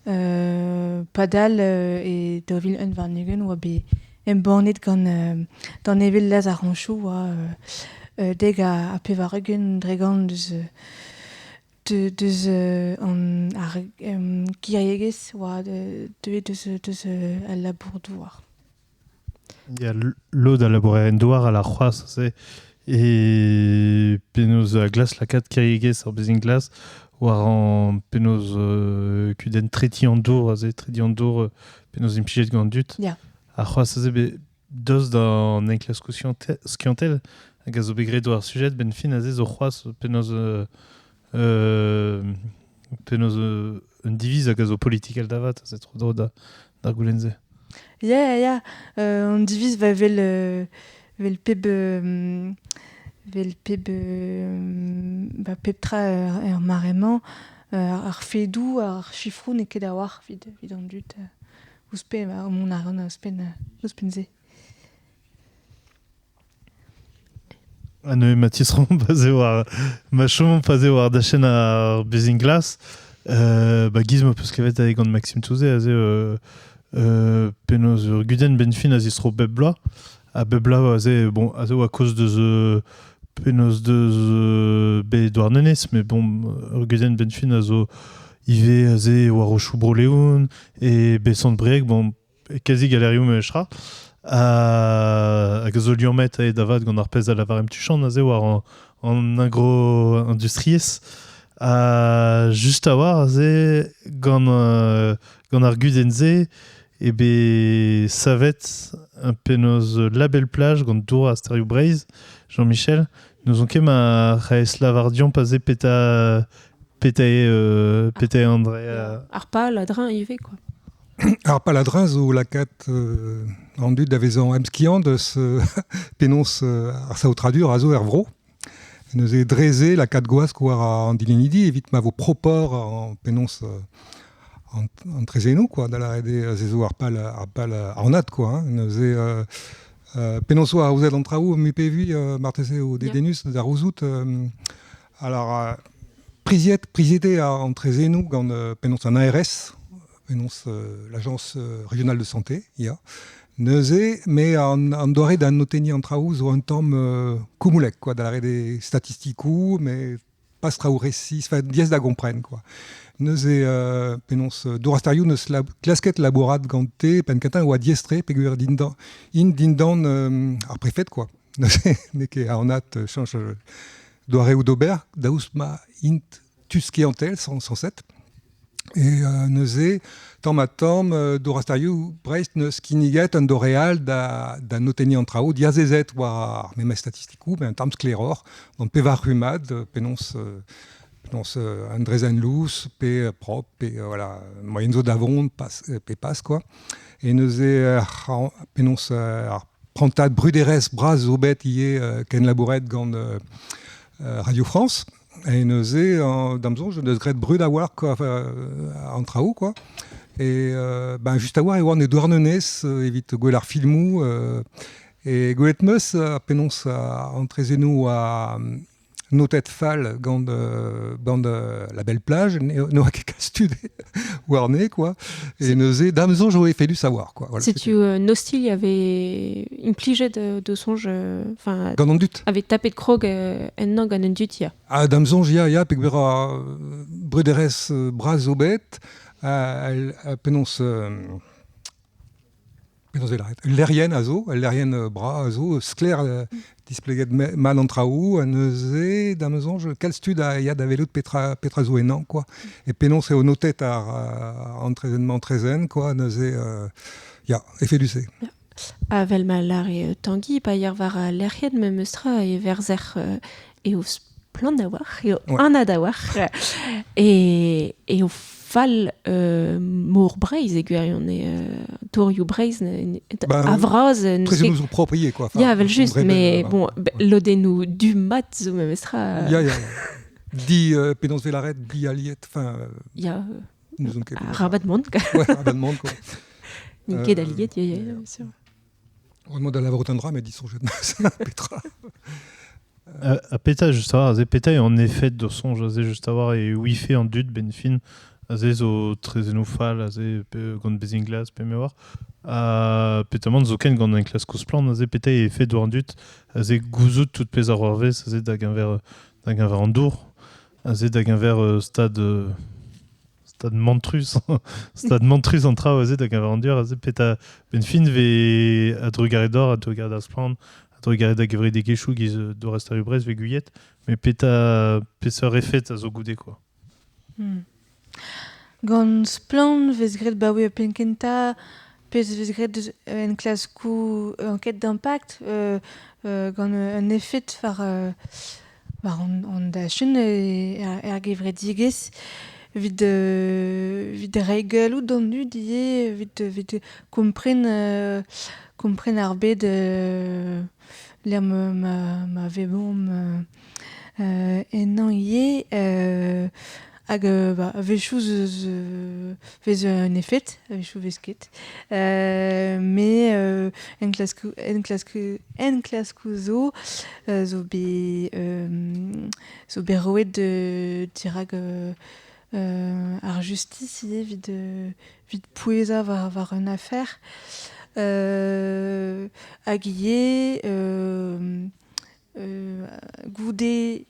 Padal e 2021 oa bet embannet gant danevell Laz ar Ranchoù oa 90% deus deus an ar kiriegezh oa deuet deus al labour-douar. Ya, lod a labourerien douar a lâr c'hoazh aze e penaos a glask lakaat kiriegezh ar bezhin glas war an penaos kudenn tretiñ an dour aze, tretiñ an dour penaos implijet gant an dud. Ya. Ha c'hoazh aze bet daoust d'an enklaskoù skiantel hag a zo bet graet war ar sujed, benn fin aze zo c'hoazh penaos Penaos un diviz hag a zo politikel davat, a tro dro da d'ar goulenn-se. Ya, ya, an diviz va vel, vel peb, vel peb, ba pep tra er mare-mañ, ar fedoù, ar chifroù n'eo ket a-walc'h evit, evit an dud. Ouzhpenn, ba, mont a ran ouzhpenn, ouzhpenn-se. Ha neuze ma tistroomp pa 'z eo ar ma chomomp pa 'z eo war dachenn ar bezhin glas, ba giz ma peus klevet aze gant Maxime Touzé aze penaos ur gudenn benn fin a zistro bep bloaz. Ha bep bloaz aze bon aze oa kaoz deus penaos deus bet Douarnenez mais bon ur gudenn benn fin a zo ivez aze war rochoù Bro-Leon e Besant-Brieg bon Kazi galerioù memestra. Hag a zo liammet aet da vat gant ar pezh a lavaremp tuchant aze war an, an agro-industriezh. Ha just a-walc'h aze gant, gant ar gudenn-se eo bet savet un penaos La Belle Plage gant Dour ha Sterioù Breizh, Jean-Michel. N'ouzon ket ma c'hallez lavar deomp aze petra petra eo, petra eo André. Ar pal a-dreñv ivez quoi. Ar paladrin zo lakaat an dud da vezañ emskiant eus penaos ar saotradur a zo er vro. Neuze dre-se lakaat gwask war an dilennidi evit ma vo propoc'h an penaos an, an trezennoù quoi, da lâret eo se zo ar pal ar pal anat quoi. Hein. Neuze penaos oa aozet an traoù mui pe vui marteze eo dedennus da c'houzout. Alors priziet priziet eo an trezennoù gant penaos an ARS penaos l'agence régionale de santé, ya. Neuze, me an, an doare da notenniñ an traoù zo un tamm koumoulek, quoi, da lâret eo statistikoù, mais pas traoù resis, enfin, diaes da gompren, quoi. Neuze, penaos, Dorasterioù neus lab klasket labourat gante penn-kentañ e oa diaes-tre peogwir dindan, int dindan ar prefed, quoi. Neuze, n'eo ket anat chañch doareoù d'ober, daoust ma int tud skiantel, sañset. E neuze, tamm-ha-tamm, Dorasterioù Brest neus kinniget un doare all da, da notenniñ an traoù, diazezet war ar memes statistikoù, met un tamm sklaeroc'h, gant pevar rummad, penaos, penaos un drezenn lous, pe prop, pe voilà, moaien zo da vont, pas, pe pas, quoi. E neuze, penaos ar prantad bruderezh bras zo bet ivez kenlabouret gant Radio France. E neuze, d'am soñj, deus graet brud a-walc'h quoi, an traoù quoi. E ben just a-walc'h e oan e Douarnenez evit gwell ar filmoù e gwelet 'meus penaos an trezennoù a notet fall gant, gant la belle plage, n'oa ket kalz tud warne, quoi. E neuze, da'm soñj oa efedus a-walc'h, quoi. Voilà, Setu un ostilh a vez implijet d'o soñj, enfin, Gant an dud. A vez tapet krog ennañ gant an dud, ya. Ah, da'm soñj, ya, ya, peogwir bruderezh bras zo bet, penaos Penaos e lâret Ul lec'hienn a zo, ul lec'hienn bras a zo, sklaer displeget mat an traoù, ha neuze, da'm soñj, kalz tud a ya da welout petra, petra zo ennañ, quoi. E penaos eo notet ar an trezenn-mañ-trezenn, quoi, neuze, ya, efedus eo. Ya. Ha vel ma lâre Tanguy, pa yer war al lec'hienn memes tra e verzer eo splann a-walc'h, eo anat a-walc'h, e eo fall mor Breizh e gwirionez, tourioù Breizh Bah, a vras. Trezennoù zo propr ivez, quoi. Ya, evel-just, mais bon, lodennoù du mat zo memestra. Ya, ya. Di, penaos 'vez lâret, dialiet, enfin... Ya, n'ouzon ket. Arabat mont, quoi. Ouais, arabat mont, quoi. N'int ket aliet, ya, ya, bien sûr. Heureusement da lavarout un dra, met disoñjet petra. Ha petra just a-walc'h aze petra eo an efed d'ho soñj aze just a-walc'h e ouife an dud benn fin aze zo trezennoù fall aze pe gant bezhin glas pe me oar ha petamant zoken gant enklaskoù splann aze petra eo efed war an dud aze gouzout tout pezh a c'hoarvez aze da geñver da geñver an dour aze da geñver stad stad mantrus stad mantrus an traoù aze da geñver an dour aze petra benn fin 'vez a-drugarez deoc'h a-drugarez d'ar Splann a-drugarez da gevredigezhioù giz Dour Brest 'vez gouiet met petra peseurt efed a zo goude quoi. Gant Splann 'vez graet 'baoe ar penn-kentañ pezh 'vez graet deus enklaskoù enquête d'impact gant un efed war war an, an dachenn er gevredigezh. vid vid reiñ d'an dud ivez, vid kompren kompren ar bed lec'h ma vevomp ennañ ivez hag ba, a-wechoù zeus vez un efed, a-wechoù vez ket. Me enklaskoù zo zo bet zo bet roet dirak ar justice ivez evit pouezañ war un afer. Hag ivez goude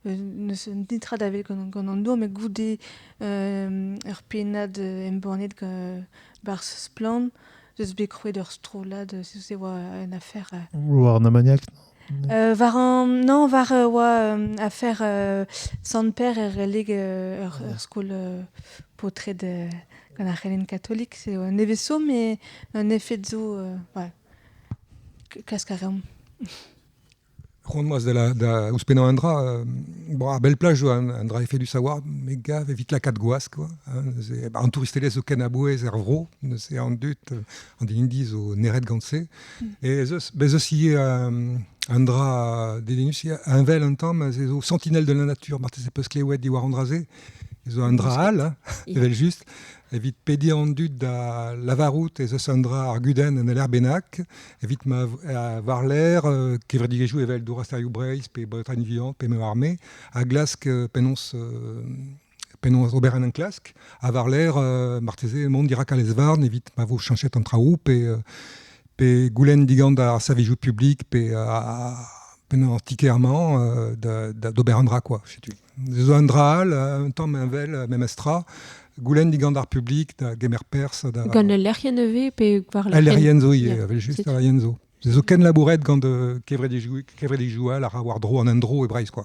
neus netra da welet gant an dour, met goude ur pennad embannet barzh Splann, zeus bet krouet ur strollad, se oa un afer... War an Armagnac? War an... Non, war oa afer Sant-Pêr er releg ur skol paotred gant ar c'helenn katolik. C'est un nevez zo, mais un efed zo... ouais. Klask a reomp. C'hoant moaz da, da ouzhpennañ un dra, bon, ar bel plaj zo un dra efedus savoir, me gav evit lakaat gwaz, quoi. Hein, neuze, ba, an touristelezh zo ken a-bouez er vro, neuze an dud, an dindi zo neret gant se. E ez eus, bez eus ivez un dra dedennus ivez, heñvel un tamm, se zo sentinelle de la nature, marteze peus klewet diwar an dra-se, zo un dra all, hein, evel just, evit pediñ an dud da lavarout ez eus un dra ar gudenn en ur bennak, evit ma war l'air kevredigezhioù evel Dour-Asterioù Breizh pe Bretagne Vivante pe me arme, a glask penaos penaos ober an enklask, ha war l'air marteze mont dirak al lez-varn evit ma vo chañchet an traoù pe goulenn digant ar servijoù publik pe penaos an ti-kêr-mañ d'ober an dra quoi, setu. Zo un dra all, un tamm heñvel memestra, goulenn digant ar publik da gemer perzh da... Gant al lec'hienn ivez pe war Al lec'hienn zo ivez, evel just, al lec'hienn zo. Zo ken labouret gant kevredigezhioù all a ra war-dro an endro e Breizh, quoi.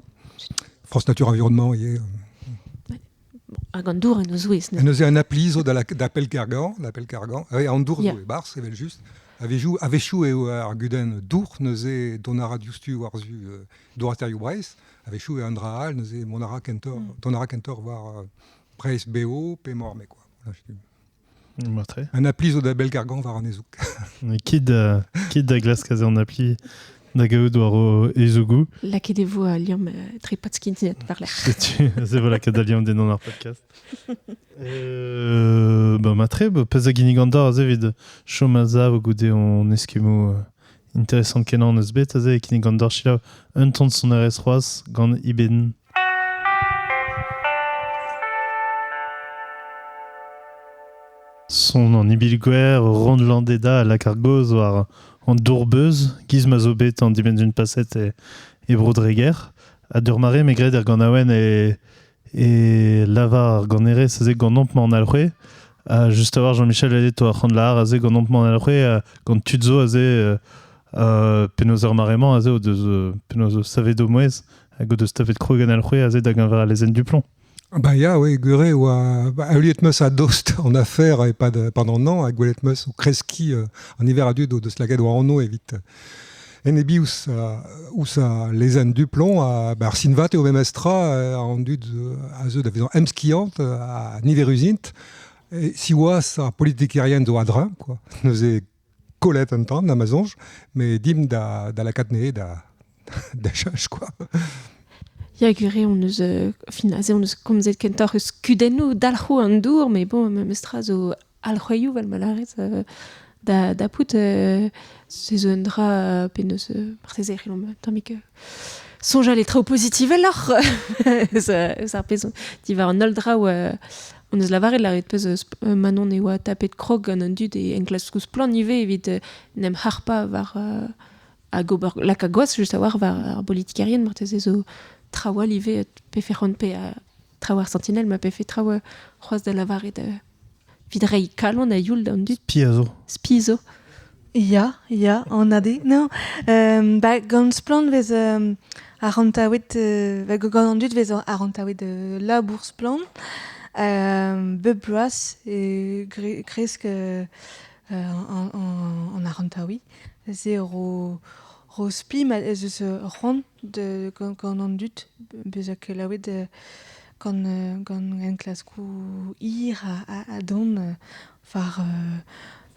France Nature Environnement ivez. Hag an dour en o zouez. Neuze un appli zo d'appel Kergan, d'appel Kergan. Oui, an dour zo e-barzh, evel just. A-wechoù eo ar gudenn dour, neuze dont a ra diouzhtu war-zu Dour-Asterioù Breizh. A-wechoù eo un dra all, neuze mont a ra kentoc'h, dont a ra kentoc'h war Breizh BO pe Morme, quoi. Voilà, un appli zo da Belkargan war an ezoug. Kit da glask aze an appli da gaout war o ezougou. Lakaet e vo al liamm tre patskintinet war lerc'h. Setu, se vo lakaet al liamm dindan ar podcast. Ba matre, pezh a ginnigan d'ar aze evit chom a-sav goude hon eskemmoù interesant kenañ eus bet aze e kinnigan d'ar selaou un ton sonerezh c'hoazh gant Iben. Son an ibil-gwer Rond Landeda a lak ar gaoz war an dour-beuz, giz ma zo bet an dibenn paset e Bro-Dreger. Ha d'ur mare me gred er ganaouenn e lavar ar ganerez aze ganeomp ma an alc'hwe. Ha just a-walc'h Jean-Michel aze to ar c'hant lahar aze ganeomp ma an alc'hwe gant tud zo aze penaos ar mare-mañ aze o deus penaos savet o mouezh hag o deus tapet krog an alc'hwe aze da geñver al lezenn Duplomb. Ba ya, oui, gure oa ba, heuliet meus a-dost an afer e-pad pendant an hañv ha gwelet meus o kreskiñ an niver a dud o deus lakaet war anv evit enebiñ ouzh al lezenn Duplomb ha ba, ar sinvat eo memestra an dud a zeu da vezañ emskiant ha niverus int. E siwazh ar politikerien zo a-dreñv, quoi. Neuze kollet un tamm, na ma soñj, met dimp da lakaat anezhe da cheñch, quoi. Ya, gwir eo, hon eus, fin, aze hon eus komzet kentoc'h eus kudennoù dalc'hoù an dour, met bon, memestra zo alc'hwezioù, vel ma lârez, da pout, se zo un dra penaos, marteze e c'hellomp un tammig soñjal e traoù pozitiveloc'h eus ar pezh diwar an holl draoù hon eus lavaret lâret peus Manon e oa tapet krog gant an dud e enklaskoù Splann ivez evit en em harpañ war hag ober laka gwazh just a-walc'h war ar bolitikerien marteze zo traoù all ivez pefe c'hoant pe traoù ar sentinelle ma pefe traoù c'hoazh da lavaret evit reiñ kalon ha youl d'an dud. Spi a zo. Spi zo. Ya, ya, anat eo. Non, ba, gant Splann vez arc'hantaouet, gant an dud vez arc'hantaouet labour Splann. Bep bloaz e kresk an arc'hantaouiñ. Se ro spi ma ez eus c'hoant gant an dud bezañ kelaouet gant, gant enklaskoù hir ha don war,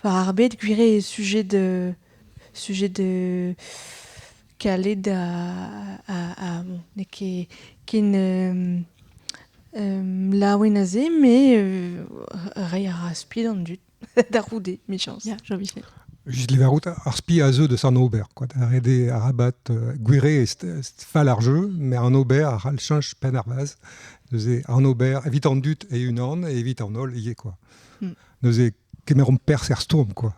war ar bed gwir eo sujet de sujet de kalet ha bon, n'eo ket ken laouen aze, met reiñ a ra spi d'an dud da c'houde, 'michañs. Ya, Jean-Michel. Just levarout ar spi a zeu deus an ober, quoi. Da ret eo arabat gwir eo fall ar jeu, met an ober a c'hall cheñch penn ar vazh. Neuze an ober evit an dud e-unan, evit an holl ivez, quoi. Neuze kemeromp perzh er stourm, quoi.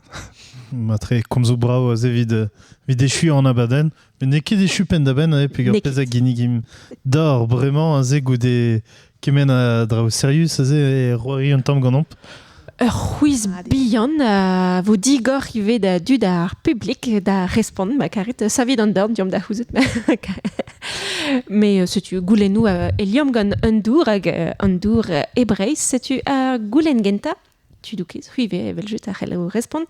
Matre komzoù brav aze evit, evit echuiñ an abadenn. Met n'eo ket echu penn-da-benn eh, peogwir N'eo pezh a ket. ginnigimp d'or bremañ aze goude kement a draoù sirius aze e c'hoari un tamm ganeomp. Ur c'hwizh bihan a vo digor ivez da dud ar publik da respont ma karit. Savit an dorn, deomp da c'houzout. Mais setu goulennoù e liamm gant an dour hag an dour e Breizh. Setu ar goulenn gentañ. Tudoù ket, c'hwi ivez evel-just a c'hello respont.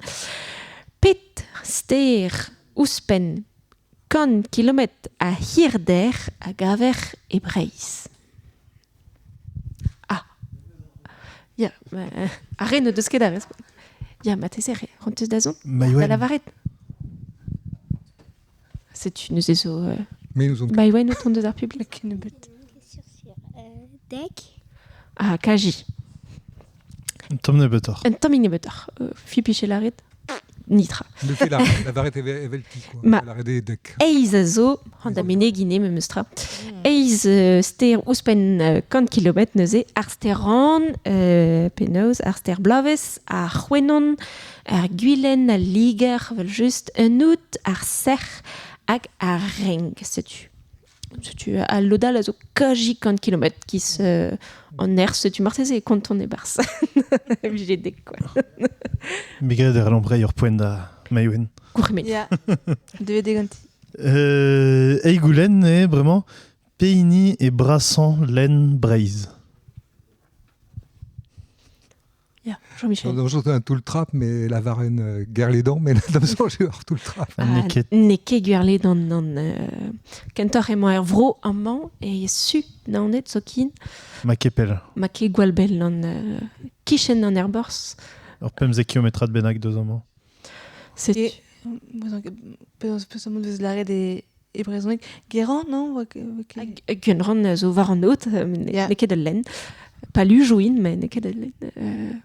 Pet ster ouzhpenn kant kilometr a hirder a gaver e Breizh? Ah Ya, ar re n'o deus ket da respont. Ya, marteze re c'hoant da zont da lavaret. Setu neuze zo Mais nous on Maïwenn o tont deus ar publik. Nebeut. Dek. Ah, kaji. Un tamm nebeutoc'h. Un tammig nebeutoc'h. Fipichel lâret, nitra. Ne ket la, lavaret evel, evel ti, quoi. Ma. Lavaret eo dek. Eizh a zo, an da menegine memes tra. Eizh ster ouzhpenn kant kilometr neuze, ar stêr Ran, penaos, ar stêr Blavezh, ar C'houenon, ar Gwilen, al Liger, evel-just, un out, ar Sec'h hag ar Renk, setu. Setu al lod all a zo kaji kant kilometr giz an nerzh, setu marteze e konton e-barzh. Vije dek, quoi. Me gred e c'hallomp reiñ ur poent da Maïwenn. Gourc'hemenn. Ya, deuet eo ganti. Eil goulenn eo bremañ, pehini eo brasañ lenn Breizh? Ya, Jean-Michel. D'am soñj un toull-trap, mais lavarenn Guerlédan, mais d'am soñj eo ur toull-trap. Ah, N'eo ket. N'eo ket Guerlédan, nann. Kentoc'h emañ er vro amañ, e su Naoned zoken. Ma ket pell. Ma ket gwall bell, nann. Kichen an aerborzh. Ur 15 kilometrad bennak deus amañ. Setu. Penaos peseurt vez lâret e brezhoneg Guérand, non? Oa ket- Gwenrann a zo war an aod, n'eo ket ul lenn. Palujoù int, met n'eo ket ul lenn.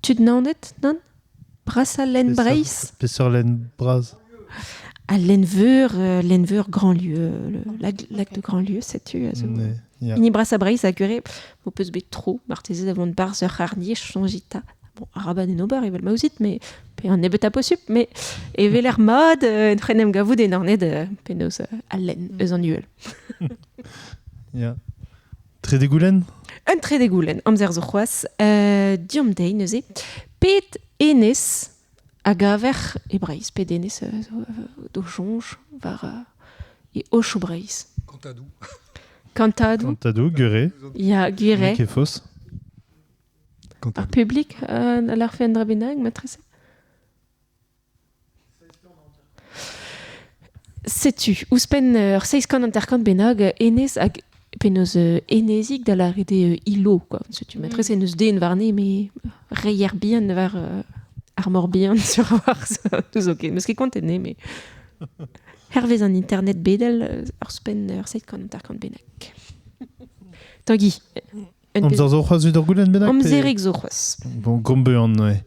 Tud Naoned, nann? Brasañ lenn Breizh? Peseurt lenn bras? Al lenn veur, lenn veur Grandlieu, le lac, lac de Grandlieu, setu a zo. Ya. Hini brasañ Breizh a gure, ho peus bet tro, marteze da vont barzh ur c'harnier, soñjit 'ta. Bon, arabat en ober evel ma ouzit, mais pe an nebeutañ posupl, mais evel er mat, en em gavout e Naoned penaos al lenn eus an uhel. Ya. Trede goulenn? Un trede goulenn, amzer zo c'hoazh. Diomp dezhi neuze. Pet enez a gaver e Breizh? Pet enez zo d'ho soñj war e Ochoù Breizh? Kantadoù. Kantadoù. Kantadoù, Gure. Ya, gwir eo. N'eo ket faos. Ar publik a lârfe un dra bennak matrese? Setu, ouzhpenn ur 750 bennak hennezh hag penaos enezig da lâret eo ilo quoi. Setu matrese n'eus den warne met reier bihan war ar mor bihan sur a-walc'h zo ket. N'eus ket kontet ne met hervez an internet bedel ouzhpenn ur 750 bennak. Tanguy. Amzer zo c'hoazh evit ur goulenn bennak? Amzerig zo c'hoazh. Bon, gombean, ouais.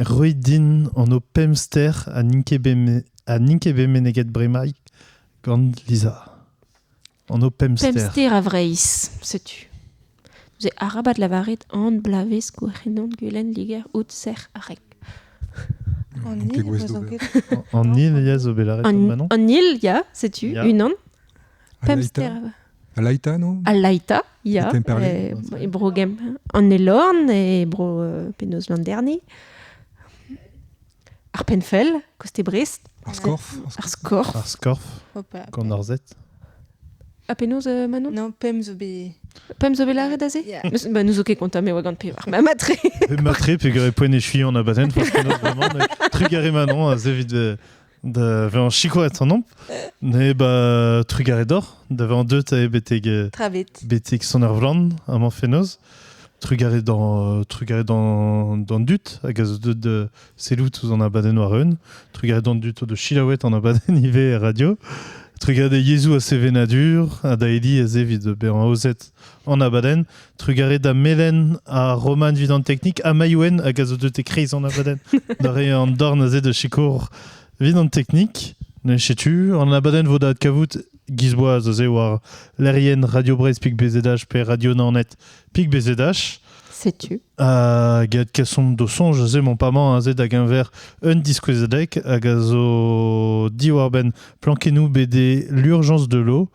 Roit din an ho pemp ster ha n'int ket bet ha n'int ket bet meneget bremaik gant Lisa. An ho pemp ster. Pemp ster a Vreizh, setu. Neuze arabat lavaret an bloavezh Gourenan, Guelen, Liger, Haute, Serre, Arek. An il, An il, ya, zo bet lâret An, an il, ya, setu, unan. Pemp ster. Alaita, non? Alaita, ya. E bro Gemp. An Elorn, e bro penaos Landerne. Ar Penfell, koste Brest. Ar Skorf. Ar Skorf. Ar Skorf, gant ar Z. Ha penaos, Manon? Non, pemp zo bet... Pemp zo bet lâret aze? Yeah. Ba, nous zo ket kontañ, me oa gant pevar. Ma matre. Matre, peogwir e poent echuiñ an abadenn, parce que vraiment, trugarez Manon, aze evit Da vezañ sikouret an omp. Ne ba trugarez deoc'h da vezañ deut eo betek Travet. betek son ar vlan amañ fenoz. Trugarez d'an trugarez d'an d'an dud hag a zo deut da sellout ouzh an abadenn war-eeun. Trugarez d'an dud o deus selaouet an abadenn ivez er radio. Trugarez da yezhoù ha sevenadur ha da Eli aze evit bezañ aozet an abadenn. Trugarez da Melen ha Roman evit an teknik ha Maïwenn hag a zo deut e-kreiz an abadenn da reiñ an dorn aze da sikour evit an teknik. Ne setu, an abadenn vo da adkavout giz-boaz aze war lec'hienn Radio Breizh pik BZH pe Radio Naoned pik BZH. Setu. Hag adkasomp d'o soñj aze mon pamañ aze da geñver un diskouezadeg hag a zo diwar-benn plankennoù BD l'urgence de l'eau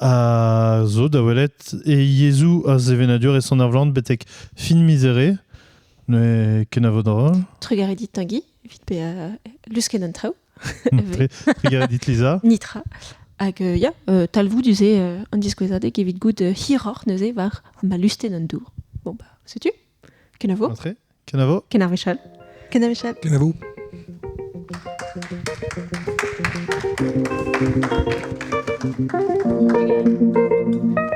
a zo da welet e yezhoù a sevenadur e Sant-Ervlan betek fin miz Here. Ne kenavo dra. Trugarez dit Tanguy, evit bezañ lusket an traoù. Trugarez dit Lisa. Nitra. Hag ya, talvoudus eo an diskouezadeg evit goût hiroc'h neuze war ma lustenn an dour. Bon bah, setu. Kenavo. Rentré. Kenavo. Kenarvechal. Kenarvechal. Kenavo. Thank